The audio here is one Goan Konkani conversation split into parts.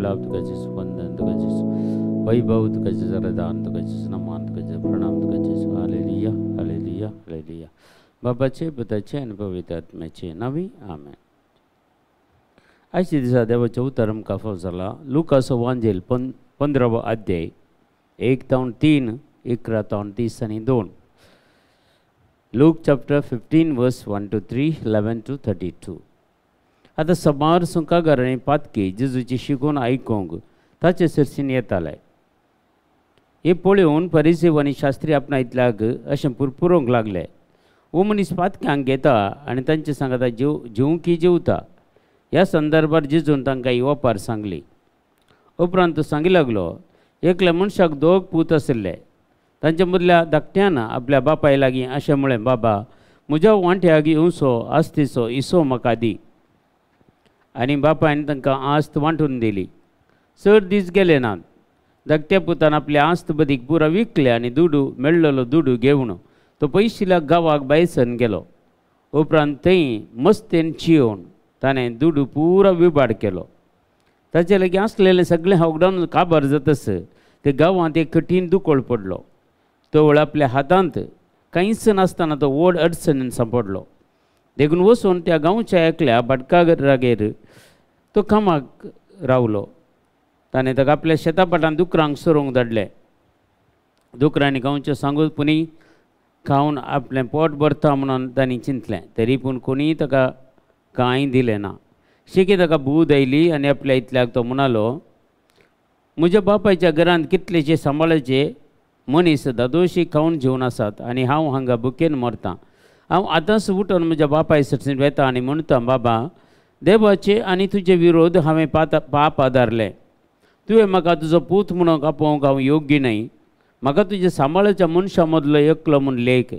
गुलाब तुका जेजू, वंदन तुका जेजू, वैभव तुका जेजू, रदान तुका जेजू, नमान तुका जेजू, प्रणाम तुका जेजू. Hallelujah, hallelujah, hallelujah. बाबाचे, पुताचे आनी पवित्र आत्म्याचे नांवी आमेन. आयच्या दिसा देवाचें उतर आमकां फाव जाला. लुकाचो वांजेल 15वो अध्याय 1 तावन 3, 11 तावन 30 आनी 2. Luke chapter 15 verse 1 to 3, 11 to 32. आतां समार सुंकागार आनी पातकी जेजूची शिकून आयकूंक ताचे सरशीन येताले. हें पळोवन परिसेव आनी शास्त्री आपणायतल्याक अशें पुरपुरोंक लागले, हो मनीस पातक्यांक घेता आनी तांचे सांगाता जेवंकी जेवता. ह्या संदर्भार जेजून तांकां ही ओपार सांगली. उपरांत तो सांगी लागलो, एकल्या मनशाक 2 पूत आशिल्ले. तांच्या मदल्या धाकट्यान आपल्या बापाय लागीं अशें म्हळें, बाबा म्हज्या वांट्याक येवचो आस्तीचो इसो म्हाका दी. आनी बापायन तांकां आस्त वांटून दिली. चड दीस गेले नात, धाकट्या पुतान आपल्या आस्त बदीक पुरा विकले आनी दुडू मेळ्ळलो दुडू घेवन तो पयशिल्या गांवाक भायसन गेलो. उपरांत थंय मस्तेन चियोवन ताणें दुडू पुरा विबाड केलो. ताचे लागीं आसलेलें सगळें होगडावन काबार जातस ते गांवांत एक कठीण दुकळ पडलो. तवळ आपल्या हातांत कांयच नासतना तो व्हड अडचणीन सांपडलो. देखून वचून त्या गांवच्या एकल्या भाटकारागेर तो कामाक रावलो. ताणें ताका आपल्या शेतापाटान दुकरांक सोरोवंक धाडलें. दुकरांनी गांवचें सांगून पुणी खावन आपलें पोट भरता म्हणून तांणी चिंतलें, तरी पूण कोणीय ताका कांय दिलें ना. शेकी ताका बूद आयली आनी आपल्या इतल्याक तो म्हणालो, म्हज्या बापायच्या घरांत कितलेशे सांबाळाचे मनीस दादोशी खावन जेवन आसात आनी हांव हांगा भुकेन मरतां. हांव आतांच उठून म्हज्या बापाय सरशीन वेता आनी म्हणटा, बाबा देवाचे आनी तुजे विरोध हांवें पाप आदारलें. तुवें म्हाका तुजो पूत म्हणूंक आपोवंक हांव योग्य न्हय. म्हाका तुज्या सांबाळाच्या मनशां मदलो एकलो म्हूण लेख.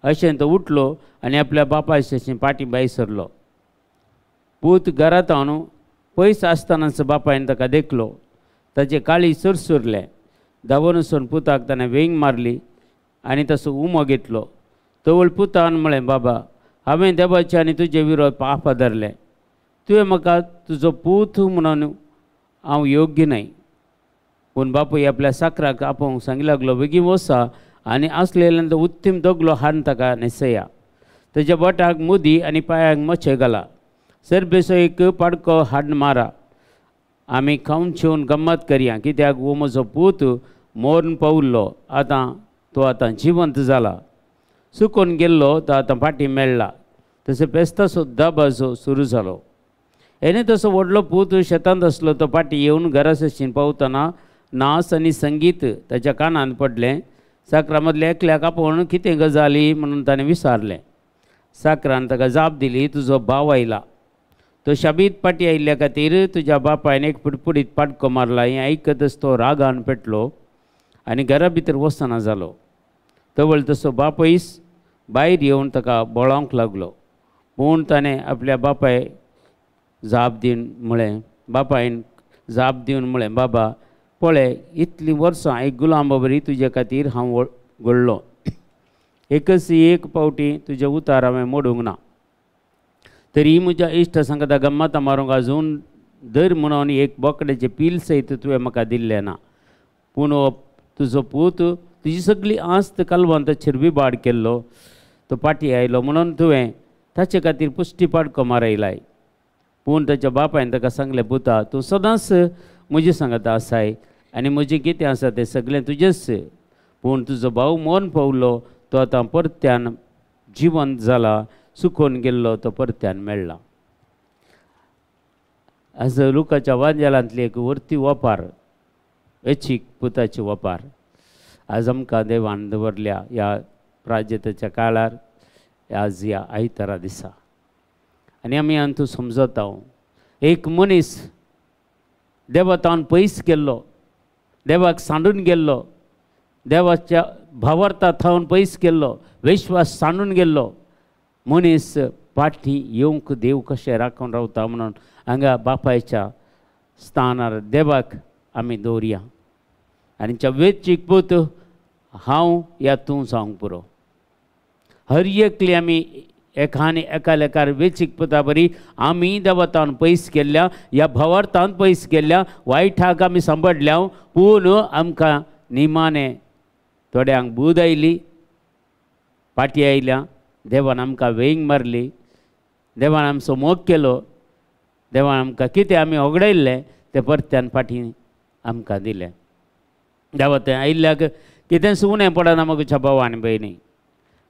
अशें तो उठलो आनी आपल्या बापाय सरशीन फाटीं भायर सरलो. पूत घरांत हांव पयस आसतनाच बापायन ताका देखलो. ताचें काळी सुरसुरलें. धांवन वचून पुताक ताणें वेंग मारली आनी तसो उमो घेतलो. तवळ पुतान म्हळें, बाबा हांवें देवाचे आनी तुजे विरोध पाप आदारलें. तुवें म्हाका तुजो पूत म्हणून हांव योग्य न्हय. पूण बापूय आपल्या साकराक आपोवंक सांगी लागलो, बेगीन वसा आनी आसलेल्यान तो उत्तीम दगलो हाडून ताका न्हेसया. ताच्या बोटाक मुदी आनी पांयांक मोचे घाला. सरबेचो एक पाडको हाडून मारा, आमी खावन जेवन गम्मत करया, कित्याक हो म्हजो पूत मोरून पावल्लो, आतां तो आतां जिवंत जाला, सुकून गेल्लो तो आतां फाटीं मेळ्ळा. तशें पेस्ताचो दबाजो सुरू जालो. हेणे तसो व्हडलो पूत शेतांत आसलो. तो फाटीं येवन घरा सरशीन पावतना नाच आनी संगीत ताच्या कानांत पडलें. साकरा मदल्या एकल्याक आपोवन कितें गजाली म्हणून ताणें विचारलें. साकरान ताका जाप दिली, तुजो भाव आयला, तो शाबीत पाटी आयिल्ल्या खातीर तुज्या बापायन एक पुडपुडीत पाटको मारला. हें आयकतच तो रागान पेटलो आनी घरा भितर वचना जालो. तवळ तसो बापयस भायर येवन ताका बोळोवंक लागलो. पूण ताणें आपल्या बापाय जाप दिवन म्हळें, बापायन जाप दिवन म्हळें, बाबा पळय इतलीं वर्सां एक गुलांबा बरी तुजे खातीर हांव घडलो, एकच एक पावटी तुजें उतार हांवें मोडूंक ना, तरी म्हज्या इश्टा सांगता गम्मतां मारूंक आजून दर म्हणून एक बोकड्याचें पील सयत तुवें म्हाका दिल्लें ना. पूण हो तुजो पूत तुजी सगळी आस्त कालवंताचेर विबाड केल्लो, तो फाटीं आयलो म्हणून तुवें ताचे खातीर पुश्टी पाडको मारयलाय. पूण ताच्या बापायन ताका सांगलें, पुता तूं सदांच म्हजे सांगता आसाय आनी म्हजें कितें आसा तें सगळें तुजेंच. पूण तुजो भाव मोन पावलो, तो आतां परत्यान जिवंत जाला, सुकोवन गेल्लो तो परत्यान मेळ्ळा. आज लुकाच्या वांजेलांतली एक वर्ती वपार, वेचीक पुताची वपार आज आमकां देवान दवरल्या ह्या प्राजेताच्या काळार, आज ह्या आयतारा दिसा. आनी आमी अंतू समजता एक मनीस देवातावन पयस गेल्लो, देवाक सांडून गेल्लो, देवाच्या भावार्था थावन पयस गेल्लो, विश्वास सांडून गेल्लो मनीस फाटीं येवंक देव कशें राखून रावता म्हणून हांगा बापायच्या स्थानार देवाक आमी दवरया. आनी वेचीक पूत हांव या तूं जावंक पुरो. हर एकली आमी एकाने एका लेकार वेचीक पुता बरी आमी देवतान पयस केल्ल्या ह्या भवार्थान पयस केल्ल्या वायटाक आमी सांपडल्या. पूण आमकां निमाणे थोड्यांक बूद आयली, फाटी आयल्या, देवान आमकां वेंग मारली, देवान आमचो मोग केलो, देवान आमकां कितें आमी होगडायल्लें तें परत्यान फाटीं आमकां दिलें. देवा थंय आयिल्ल्याक कितेंच उणें पडना म्हज्या भाव आनी भयणी,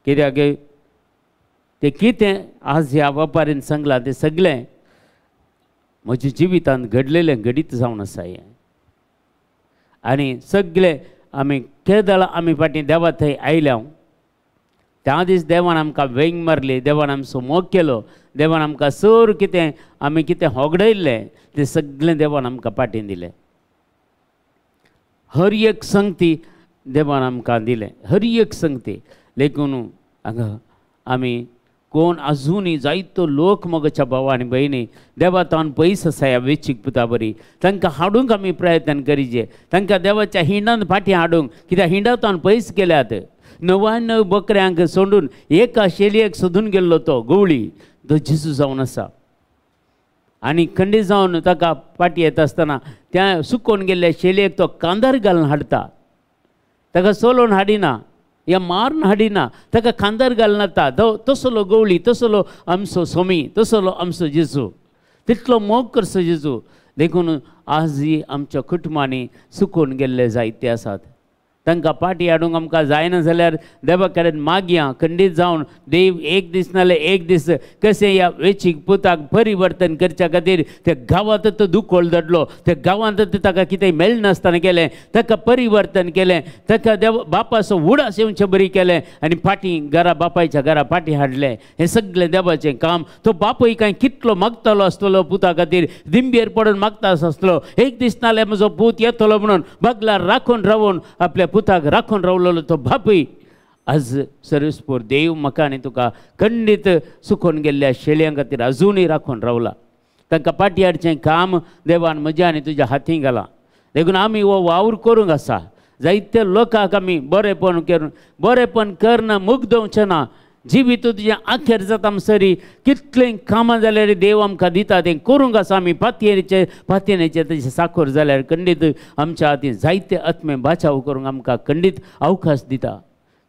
कित्याक तें कितें आज ह्या वेपारीन सांगलां तें सगळें म्हज्या जिवितांत घडलेलें घडीत जावन आसा हें. आनी सगळे आमी केदळां आमी फाटीं देवा थंय आयल्या त्या दीस देवान आमकां वेंग मारली, देवान आमचो मोग केलो, देवान आमकां सर कितें आमी कितें होगडयल्लें तें सगळें देवान आमकां फाटीं दिलें. हर एक संगती देवान आमकां दिलें, हर एक संगती. लेखून हांगा आमी कोण अजुनूय जायतो लोक म्हज्या भाव आनी भयणी देवातान पयस आसा ह्या वेचीक पुता बरी, तांकां हाडूंक आमी प्रयत्न करिजे, तांकां देवाच्या हिंडान फाटीं हाडूंक, कित्याक हिंडातान पयस गेल्यात. 99 बकऱ्यांक सोडून एका शेलयेक सोदून गेल्लो तो गवळी तो जेजू जावन आसा. आनी खंडीत जावन ताका फाटीं येता आसतना त्या सुकोवन गेल्ल्या शेलयेक तो कांदार घालून हाडटा, ताका सोलोवन हाडिना या मारून हाडिना, ताका खांदार घालून हाडटा. तो तसलो गवळी, तसलो आमचो सोमी, तसलो आमचो जेजू, तितलो मोग करचो जेजू. देखून आजय आमच्या कुटुंबांनी सुकोवन गेल्ले जायते आसात. तांकां पाटी हाडूंक आमकां जायना जाल्यार देवा कडेन मागया, खंडीत जावन देव एक दीस नाल्यार एक दीस कशें ह्या वेचीक पुताक परिवर्तन करच्या खातीर त्या गांवांत तो दुकोळ धाडलो, त्या गांवांत ताका कितें मेळनासतना केलें, ताका परिवर्तन केलें, ताका देव बापाचो उडास येवचे बरी केलें आनी फाटीं घरा बापायच्या घरा फाटीं हाडलें. हें सगळें देवाचें काम. तो बापूय कांय कितलो मागतालो आसतलो पुता खातीर, दिंबेर पडून मागता आसतलो, एक दीस नाल्यार म्हजो पूत येतलो म्हणून बगलार राखून रावून आपल्या पुताक राखून रावलेलो तो बापूय आज सर्वेस्पोर देव म्हाका आनी तुका खंडीत सुकोवन गेल्ल्या शेळयां खातीर अजुनूय राखून रावला. तांकां पाटी हाडचें काम देवान म्हज्या आनी तुज्या हातीं घालां. देखून आमी हो वावर करूंक आसा. जायते लोकांक आमी बरेपण करून बरेपण करना मुग्दवचें ना. जिवीत तुजें आखेर जाता सरी कितलें कामां जाल्यार देव आमकां दिता तें करूंक आसा. आमी पातयेचे पातयेनेचे तशें साखर जाल्यार खंडीत आमच्या हातीन जायते आत्मे बाचाव करूंक आमकां खंडीत अवकाश दिता.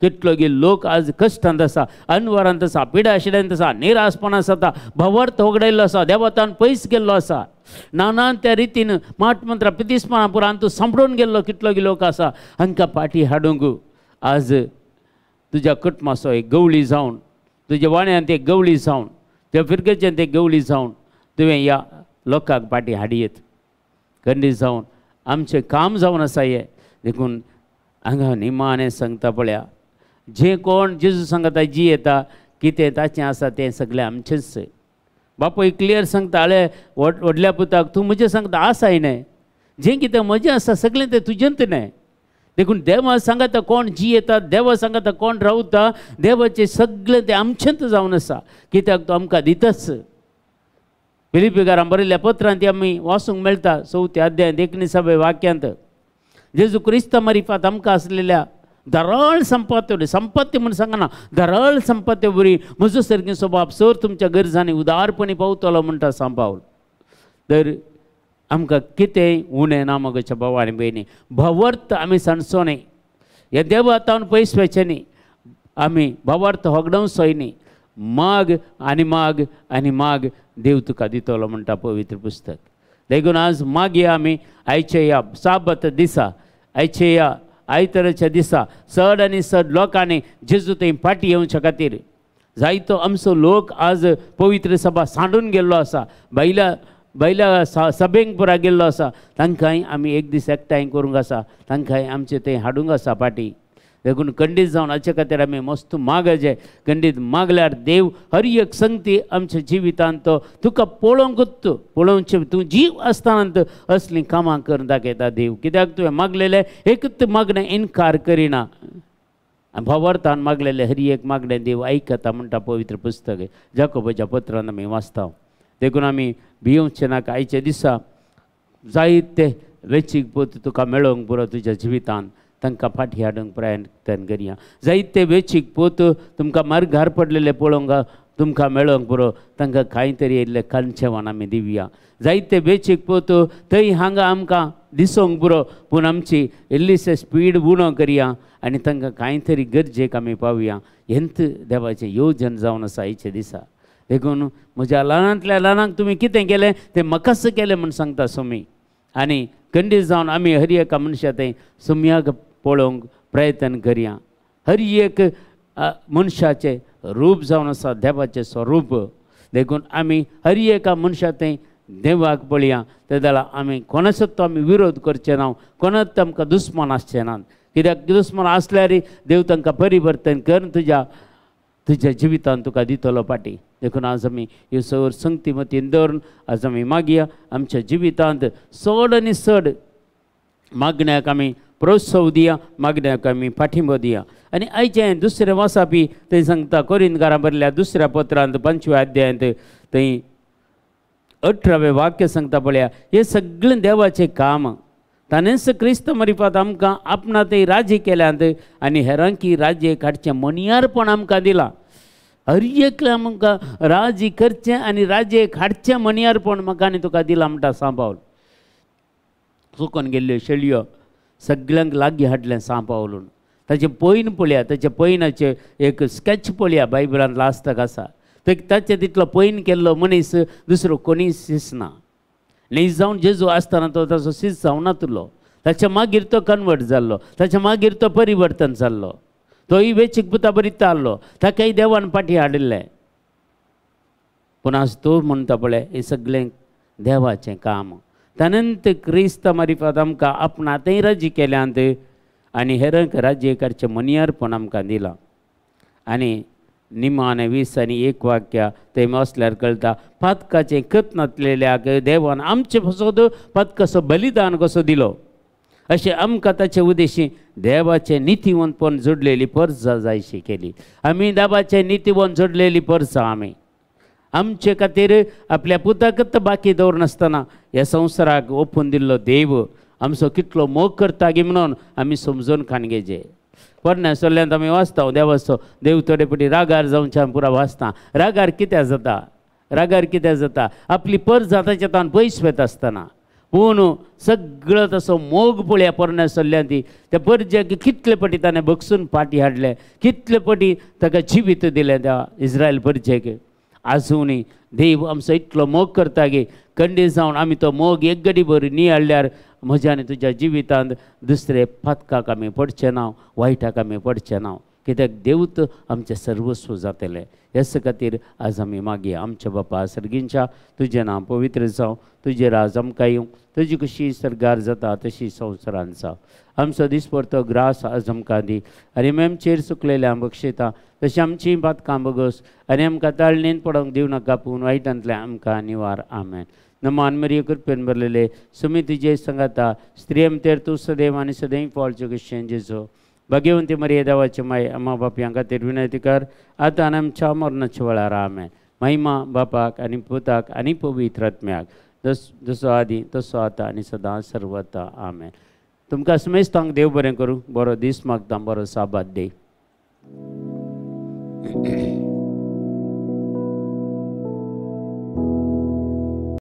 कितलो गे लोक आज कश्टांत आसा, अनवरांत आसा, पिडाशिड्यांत आसा, निरासपणांत आसा, भवार्थ होगडायल्लो आसा, देवतान पयस गेल्लो आसा, नाना त्या रितीन माटमंत्रा पितिस्पणा पुरान तूं सांपडून गेल्लो कितलो गे लोक आसा. हांकां पाटी हाडूंक आज तुज्या कुटुंबाचो एक गवळी जावन, तुज्या वाण्यांत एक गवळी जावन, त्या फिरगेचें एक गवळी जावन तुवें ह्या लोकांक पाटी हाडयेत. खंडीत जावन आमचें काम जावन आसा हें. देखून हांगा निमाणें सांगता पळया, जें कोण जेजू सांगता जी येता कितें ताचें आसा तें सगळें आमचेंच. बापूय क्लियर सांगता, आळे व्हडल्या पुताक तूं म्हजें सांगता आसाय न्हय, जें कितें म्हजें आसा सगळें तें तुजेंत न्हय. देखून देवा सांगता कोण जी येता, देवा सांगता कोण रावता, देवाचें सगळें तें आमचेंच जावन आसा, कित्याक तो आमकां दिताच. फिलिपीकारां बरयल्ल्या पत्रांत आमी वाचूंक मेळटा 4 अध्यायांत 19व्या वाक्यांत, जेजू क्रिस्ता मारिफात आमकां आसलेल्या धरळ संपत्ती, संपत्ती म्हूण सांगना, धरळ संपत्ती बरी म्हजो सारकी स्वभाव सर तुमच्या गरजांनी उदारपणी पावतलो म्हणटा सांपावल. तर आमकां कितेंय उणें ना म्हज्या भाव आनी भयणी, भवर्थ आमी सांडचो न्हय, ह्या देवातावन पयस वचचें न्ही, आमी भवार्थ होगडावचोय न्ही. माग आनी माग आनी माग, देव तुका दितलो म्हणटा पवित्र पुस्तक. देखून आज मागया आमी आयच्या ह्या साबत दिसा, आयच्या ह्या आयतराच्या दिसा चड आनी चड लोकांनी जेजू थंय फाटीं येवच्या खातीर जायतो आमचो लोक आज पवित्र सभा सांडून गेल्लो आसा, बायल्या बायल्या सभेंक पुरा गेल्लो आसा. तांकांय आमी एक दीस एकठांय करूंक आसा, तांकांय आमचें थंय हाडूंक आसा फाटीं. देखून खंडीत जावन हाचे खातीर आमी मस्त मागचें. खंडीत मागल्यार देव हर एक संगती आमच्या जिवितांत तो तुका पळोवंकूच पळोवचें, तूं जीव आसतना असलीं कामां करून दाखयता देव. कित्याक तुवें मागलेलें एकूच मागणें इनकार करिना, भावार्थान मागलेलें हर एक मागणें देव आयकता म्हणटा पवित्र पुस्तक जाकोबाच्या पत्रान आमी वाचता. देखून आमी भियोवचें नाका. आयच्या दिसा जायते वेचीक पूत तुका मेळोवंक पुरो तुज्या जिवितान, तांकां फाटीं हाडूंक प्रयत्न करया. जायते वेचीक पूत तुमकां मार्गार पडलेले पळोवंक तुमकां मेळोंक पुरो तांकां कांय तरी इल्लें कांचेवान आमी दिवया. जायते वेचीक पोतो थंय हांगा आमकां दिसोंक पुरो पूण आमची इल्लीशे स्पीड उणो करया आनी तांकां कांय तरी गरजेक आमी पावया. हेंच देवाचें योजन जावन आसा आयच्या दिसा. देखून म्हज्या ल्हानांतल्या ल्हानांक तुमी कितें केलें तें म्हाकाच केलें म्हूण सांगता स्वामी. आनी खंडीत जावन आमी हर एका मनशा थंय सुम्याक पळोवंक प्रयत्न करया. हर एक मनशाचें रूप जावन आसा देवाचें स्वरूप. देखून आमी हर एका मनशा थंय देवाक पळया. ते जाल्यार आमी कोणाचो तो आमी विरोध करचे ना, कोणाच आमकां दुस्मान आसचे नात. कित्याक दुस्मान आसल्यार देव तांकां परिवर्तन करून तुज्या तुज्या जिवितान तुका दितलो पाटी. देखून आज आमी ह्यो सगळ्यो संगती मतीन दवरून आज आमी मागया आमच्या जिवितांत चड आनी चड मागण्याक आमी प्रोत्साह दिया, मागण्याक आमी पाठिंबो दिया. आनी आयचें दुसरें वाचापी थंय सांगता कोरिंदकारां बरल्या दुसऱ्या पत्रांत 5व्या अध्यायांत थंय 18वें वाक्य सांगता पळया, हें सगळें देवाचें काम. ताणेंच क्रिस्त मरिपात आमकां आपणा थंय राजी केल्यांत आनी हेरांकी राज्य काडचें मनियारपण आमकां दिलां. हर एकल्या आमकां राजी करचें आनी राज्य काडचें मनियारपण म्हाका आनी तुका दिलां म्हणटा सांपावल. चुकोन गेल्ल्यो शेळयो सगल्यांक लागीं हाडलें सांपावलून. ताचें पयन पळया, ताच्या पयनाचें एक स्कॅच पळया बायबलांत लास्टाक आसा. ताचें तितलो पयन केल्लो मनीस दुसरो कोणीय दिसना. न्ही जावन जेजू आसतना तो ताचो सीस जावना तुलो. ताच्या मागीर तो कन्वर्ट जाल्लो, ताच्या मागीर तो परिवर्तन जाल्लो, तोय वेचीक पुता बरीत आहलो, ताकाय देवान पाटी हाडिल्लें. पूण आज तो म्हणटा पळय हें सगळें देवाचें काम. तानंत क्रिस्त मारिफात आमकां आपणा थंय राजी केल्यांत आनी हेरांक राज्य करचें मनियारपण आमकां दिलां. आनी निमान 20 आनी 1 वाक्य थंय वाचल्यार कळटा पातकाचें कत नातलेल्याक देवान आमचे फसोद पातकाचो बलिदान कसो दिलो अशें आमकां ताचे उद्देशी देवाचें नितीवंतपण जोडलेली परजा जायशी केली. आमी देवाचें नितीवंत जोडलेली परजा. आमी आमचे खातीर आपल्या पुताकच बाकी दवरनासतना ह्या संवसाराक ओपून दिल्लो देव आमचो कितलो मोग करता गी म्हणून आमी समजून खाणगेचे. पोरण्या सल्ल्यांत आमी वाचता देवाचो देव थोडे पटी रागार जावच्या पुरा वाचता. रागार कित्याक जाता, रागार कित्याक जाता? आपली परजा ताच्या तान पयस वता आसतना. पूण सगळो तसो मोग पळया पोरण्या सल्ल्यांत ती त्या परज्याक कितले पटी ताणें बगसून पाटी हाडले, कितले पटी ताका जिवीत दिलें त्या इस्रायल परजेक. आजुनूय देव आमचो इतलो मोग करता गी खंडीत जावन आमी तो मोग एक गडी बरी नियाळ्ळ्यार म्हज्या आनी तुज्या जिवितांत दुसरे पातकाक आमी पडचे ना, वायटाक आमी पडचे ना. कित्याक देवत आमचें सर्वस्व जातलें. हेच खातीर आज आमी मागया आमच्या बापा सर्गींच्या तुजें नांव पवित्र जावं, तुजें राज आमकां येवं, तुजी कशी सर्गार जाता तशी संवसारांत जावं. आमचो दिसपडतो ग्रास आज आमकां दी आनी आमचेर चुकलेल्या बक्षिता तशी आमची पातकां बगस आनी आमकां ताळणेन पडोवंक दिवं नाका पूण वायटांतलें आमकां निवार. आमेन. नमान मरिये कृपेन भरलेले सुमी तुजे संगाता स्त्रियम तेर तूं सदैव आनी सदैव फॉलच्यो कशें जेजो भाग्यवंती मरिये देवाचे माय अम्मा बापयां खातीर विनंती कर आतां आनी आमच्या मरणाच्या वेळार. आमेन. महिमा बापाक आनी पुताक आनी पवित्र आत्म्याक जसो आदी तसो आतां आनी सदां सर्वता. आमेन. तुमकां समेस्तांक देव बरें करूं, बरो दीस मागता, बरो साबाद दी.